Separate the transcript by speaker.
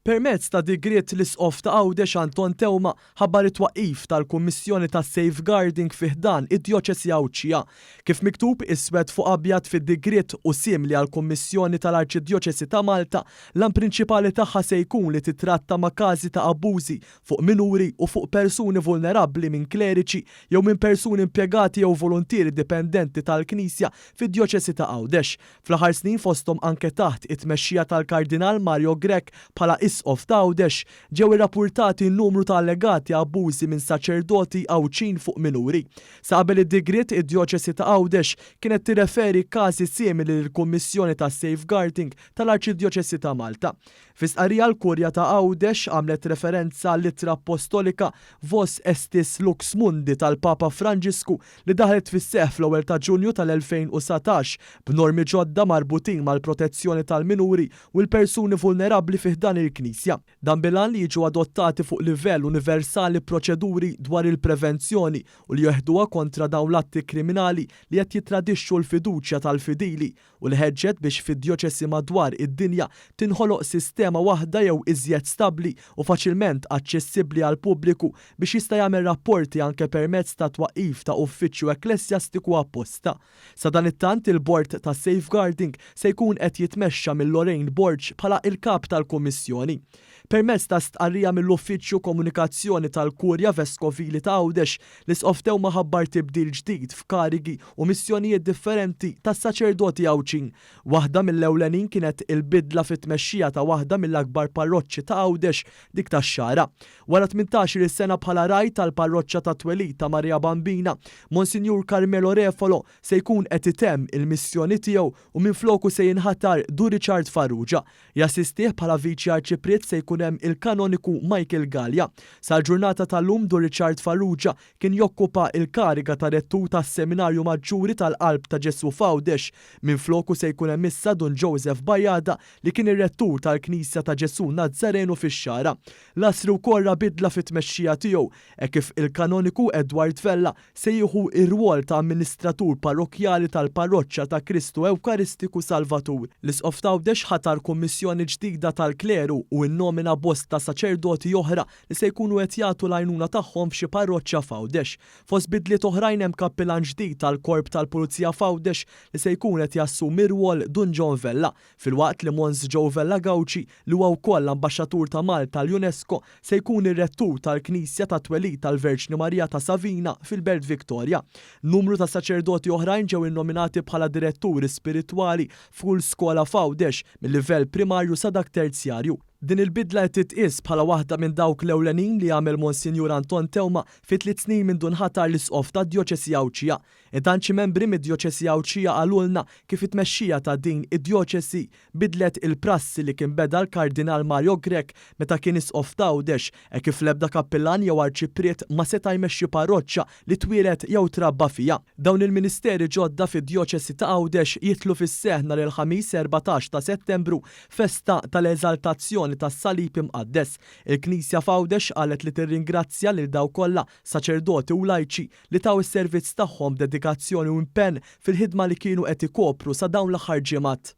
Speaker 1: Permezz ta' digriet l-Isqof ta' Għawdex Anton Teuma ħabbar it-twaqqif tal-Kummissjoni tas-Safeguarding fi ħdan id-Djoċesi Għawdxija. Kif miktub iswed fuq abjad fid-digriet u simili għall-Kummissjoni tal-Arċidjoċesi ta' Malta, l-għan prinċipali tagħha se jkun li tittratta ma' każi ta' abbużi fuq minuri u fuq persuni vulnerabbli minn kleriċi jew minn persuni impjegati jew voluntieri dipendenti tal-Knisja fid-Djoċesi ta' Għawdex. Fl-aħħar snin fosthom anke taħt it-tmexxija tal-Kardinal Mario Grech bħala Isqof ta' Għawdex, ġew irrappurtati numru ta' allegati abbużi minn saċerdoti Għawdxin fuq minuri. Sa qabel id-digriet, id-Djoċesi ta' Għawdex kienet tirreferi każi simili lill-Kummissjoni tas-Safeguarding tal-Arċidjoċesi ta' Malta. Fi stqarrija l-Kurja ta' Għawdex għamlet referenza għall-ittra appostolika Vos Estis Lux Mundi tal-Papa Franġisku li daħlet fis-seħħ fl-ewwel ta' Ġunju tal-2019 b'normi ġodda marbutin mal-protezzjoni tal-minuri u l-persuni vulnerabbli fi ħdan il-Knisja. Dan bil-għan li jiġu adottati fuq livell universali proċeduri dwar il-prevenzjoni u li jeħduha kontra dawn l-atti kriminali li qed jittradixxu l-fiduċja tal-fidili u li ħeġġet biex fid-djoċesi madwar id-dinja tinħoloq sistema waħda jew iżjed stabbli u faċilment aċċessibbli għall-pubbliku biex jista' jagħmel rapporti anke permezz ta' twaqqif ta' uffiċċju ekklesjastiku apposta. Sadanittant il-Bord ta' Safeguarding se jkun qed jitmexxa minn Lorraine Borg bħala il-Kap tal-Kummissjoni. Permezz ta' stqarrija mill-Uffiċċju Komunikazzjoni tal-Kurja Veskovili ta' Għawdex, l-Isqof Teuma ħabbar tibdil ġdid f'karigi u missjonijiet differenti tas-saċerdoti Għawdxin. Waħda mill-ewlenin kienet il-bidla fit-tmexxija ta' waħda mill-akbar parroċċi ta' Għawdex, dik tax-Xagħra. Wara 18-il sena bħala ragħaj tal-parroċċa tat-twelid ta' Marija Bambina, Monsinjur Carmelo Refolo se jkun qed itemm il-missjoni tiegħu u minfloku se jinħatar Dun Richard Farrugia. Jassistih bħala Viċi Arċipriet se jkun hemm il-Kanoniku Michael Galea. Sal-ġurnata tal-lum Dun Richard Farrugia kien jokkupa il-kariga ta' Rettur tas-Seminarju Maġġuri tal-Qalb ta' Ġesù f'Għawdex. Minfloku se jkun hemm issa Dun Joseph Bajada li kien ir-Rettur tal-Knisja ta' Ġesù Nazzarenu fix-Xagħra. L-Għasri wkoll ra bidla fit-tmexxija tiegħu hekk kif il-Kanoniku Edward Vella se jieħu r-rwol ta' amministratur parrokkjali tal-Parroċċa ta' Kristu Ewkaristiku Salvatur. L-Isqof t'Għawdex ħatar kummissjoni ġdida tal-kleru u nnomina bosta saċerdoti oħra li se jkunu qed jagħtu l-għajnuna tagħhom f'xi parroċċa f'Għawdex. Fost bidliet oħrajn hemm kappilan ġdid għall-Korp tal-Pulizija f'Għawdex li se jkun qed jassumi r-rwol Dun John Vella, filwaqt li Mons Joe Vella Gauci, li huwa wkoll Ambaxxatur ta' Malta għall-UNESCO, se jkun ir-Rettur tal-Knisja tat-Twelid tal-Verġni Marija ta' Savina fil-Belt Victoria. Numru ta' saċerdoti oħrajn ġew innominati bħala diretturi spiritwali f'kull skola f'Għawdex, mil-livell primarju sa dak terzjarju. Din il-bidla qed titqies bħala waħda minn dawk l-ewlenin li għamel Monsinjur Anton Teuma fi tliet snin mindu nħatar l-Isqof tad-Djoċesi Għawdxija. Intant xi membri mid-Djoċesi Għawdxija qalulna kif it-tmexxija ta' din id-djoċesi bidlet il-prassi li kien beda l-Kardinal Mario Grech meta kien Isqof t'Għawdex hekk kif l-ebda kappillan jew arċipriet ma seta' jmexxi parroċċa li twieled jew trabba fiha. Dawn il-ministeri ġodda fid-Djoċesi ta' Għawdex jidħlu fis-seħħ nhar il-Ħamis 14 ta' Settembru, festa tal-Eżaltazzjoni tas-Salib Imqaddes. Il-Knisja f'Għawdex qalet li tirringrazzja lil dawk kollha, saċerdoti u lajċi, li taw is-servizz tagħhom b'dedikazzjoni u impenn fil-ħidma li kienu qed ikopru sa dawn l-aħħar ġimgħat.